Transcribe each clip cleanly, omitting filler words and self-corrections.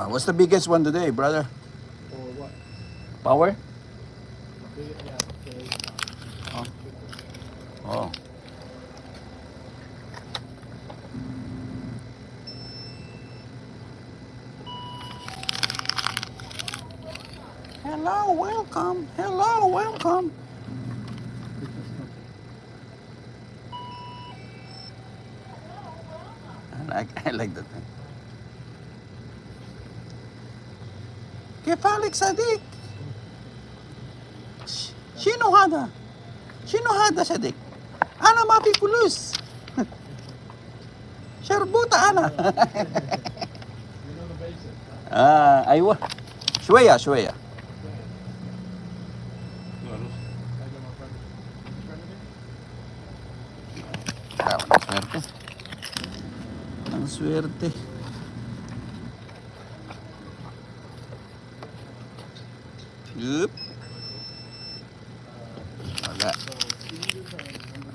What's the biggest one today, brother? Or what? Power? Yeah, okay. Oh. Oh. Hello, welcome. Hello, welcome. I like that thing. كيفك صديق؟ شنو هذا؟ شنو هذا صديق؟ أنا ما في فلوس. شربوطة أنا. You know the basics, huh? أيوة. شوية شوية. I got my friend. Friend of me? Ang swerte. Yup.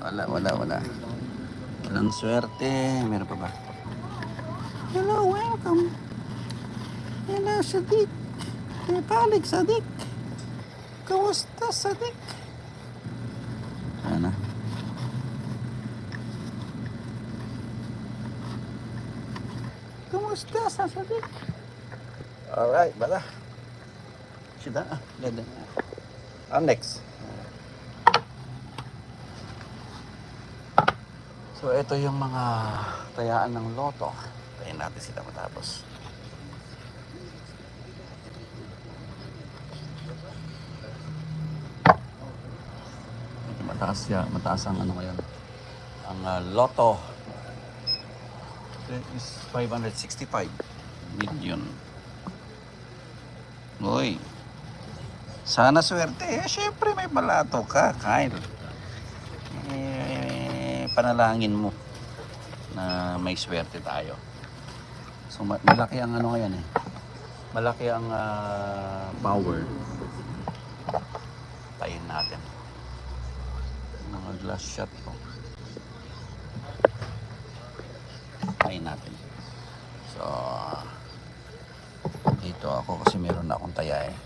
Wala. Walang swerte. Meron pa ba? Hello, welcome. Hello, Sadik. Kepalik, Sadik. Kamusta, Sadik? Sana. Kamusta, Sadik? Alright, bala. Sida. I'm next. So, ito yung mga tayaan ng Lotto. Tayin natin sila matapos. Mataas ang ano ngayon. Ang Lotto. It is 565 million. Uy. Sana swerte. Syempre may balato ka, Kyle. Panalangin mo na may swerte tayo. So malaki ang ano ngayon eh. Malaki ang power. Tayin natin. Mga glass shot ko. Tayin natin. So dito ako kasi meron na akong taya eh.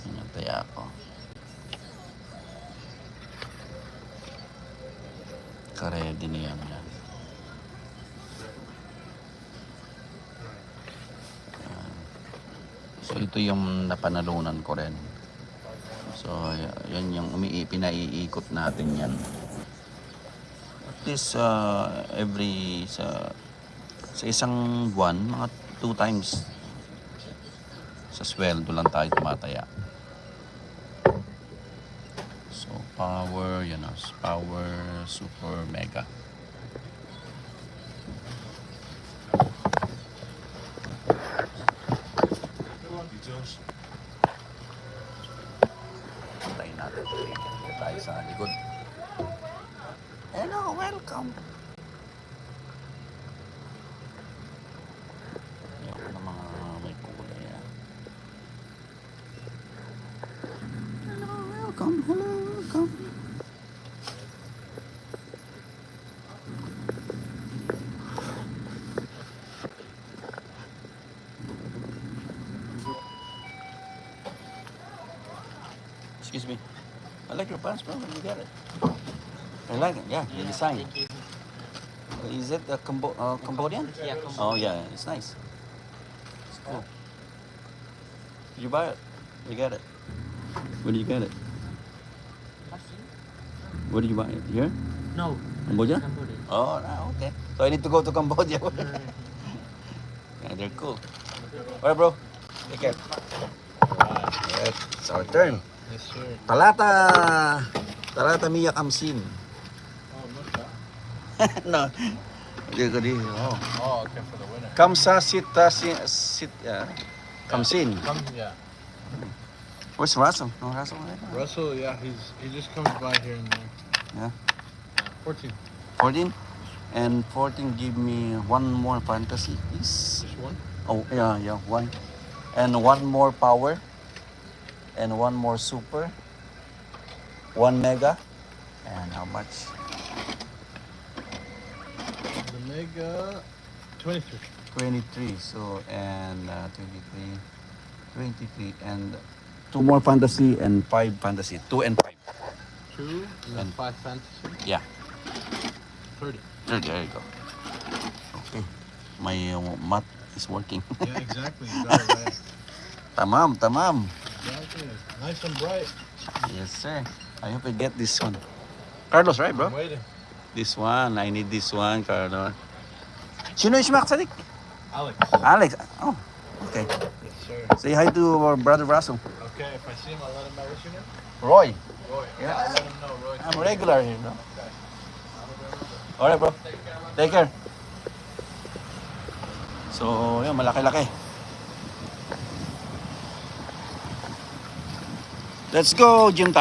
Yan yung taya ko. Karedy na yan. So ito yung napanalunan ko rin. So yan yung pinaiikot natin yan. At least every sa isang buwan, mga 2 times sa sweldo lang tayo tumataya. So power, yan o, power, super, mega. Tayo natin. Tayo sa likod. Hello, welcome. Ayoko na mga may kulay. Hello, welcome. Hello, welcome. Excuse me. I like your pants, bro. Where you get it? I like it. Yeah, the design. Is it a Cambodian? Yeah, Cambodian. Oh yeah, it's nice. It's cool. Did you buy it? You get it? Where did you get it? Where did you buy it? Here? No. Cambodia? Cambodia. Oh, no, okay. So I need to go to Cambodia. Yeah, they're cool. Alright, bro. Take care. Alright, it's our turn. Yes, sir. Talata Mia Kamsin. Oh, what's that? No. Hindi. Oh. Oh, okay, for the winner. Kamsin. Yeah. Where's Russell? No Russell right now? Russell, yeah, he just comes by here and there. Yeah. 14. 14? And 14 give me one more fantasy, please. Just one? Oh, yeah, one. And one more power. And one more super. One mega. And how much? The mega 23. 23. So, and 23, and 2 more fantasy and 5 fantasy. 2 and 5. 2 and And- 5 fantasy. Yeah. 30. There you go. Okay. My math is working. Yeah, exactly. You got it right. Tamam. Exactly. Nice and bright. Yes, sir. I hope I get this one. Carlos, right, bro? I'm waiting. This one. I need this one, Carlos. Sino yung Smacksadik? Alex. Alex. Oh, okay. Yes, sir. Say hi to our brother Russell. Okay, if I see him, I'll let him know. What's your name? Roy. Roy. Yeah. I'll let him know, Roy. I'm regular here, bro. Okay. Alright, bro. Take care, man. Take care. So, yun, malaki-laki. Let's go, gym tayo.